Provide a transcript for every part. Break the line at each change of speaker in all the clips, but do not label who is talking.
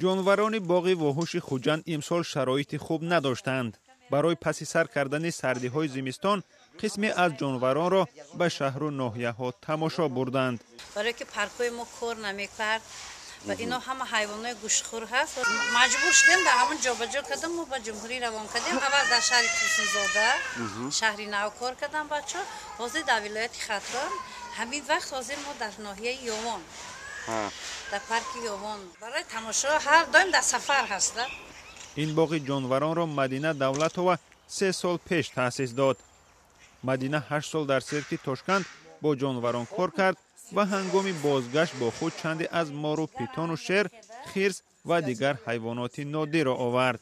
Ҷонварони боғи воҳуши Хуҷанд имсол шароити хуб надоштанд. Барои паси сар кардани сардиҳои зимистон қисме аз ҷонваронро ба шаҳру ноҳияҳо тамошо бурданд.
Барое ки паркҳои мо кор намекард ва ино ҳама ҳайвонои гӯштхӯр ҳаст, маҷбур шудем, дар ҳамон ҷобаҷо кардам, мо ба ҷумҳурӣ равон кардем. Аввал дар шаҳри Турсунзода, шаҳри нав кор кардам бачо, ҳозир дар вилояти Хатлон. Ҳамин вақт ҳозир мо дар ноҳияи Ёвон, дар парки Ёвон барои тамошо, ҳар доим дар сафар ҳаста.
Ин боғи ҷонваронро Мадина Давлатова 3 сол пеш таъсис дод. Мадина 8 сол дар сирки Тошканд бо ҷонварон кор кард ва ҳангоми бозгашт бо худ чанде аз мору питону шер, хирс ва дигар ҳайвоноти нодирро овард.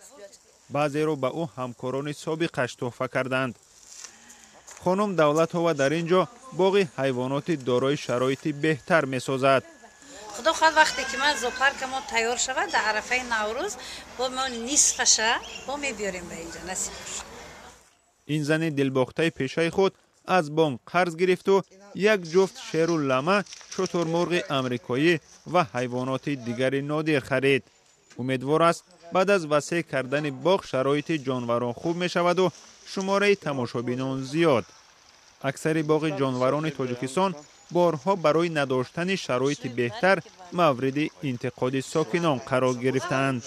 Баъзеро ба ӯ ҳамкорони собиқаш тӯҳфа карданд. Хонум Давлатова дар ин ҷо боғи ҳайвоноти дорои шароити беҳтар месозад.
Худо хоҳад, вақте ки ман зоопарка мо тайёр шавад, дар арафаи Наврӯз бо мо нисфаша бо мебиёрем ба инҷа, насиб.
Ин зани дилбохтаи пешаи худ аз бонк қарз гирифту як ҷуфт шеру лама, шутурмурғи амрикоӣ ва ҳайвоноти дигари нодир харид. Умедвор аст, баъд аз васеъ кардани боғ шароити ҷонварон хуб мешаваду шумораи тамошобинон зиёд. Аксари боғи ҷонварони Тоҷикистон борҳо барои надоштани шароити беҳтар мавриди интиқоди сокинон қарор гирифтаанд.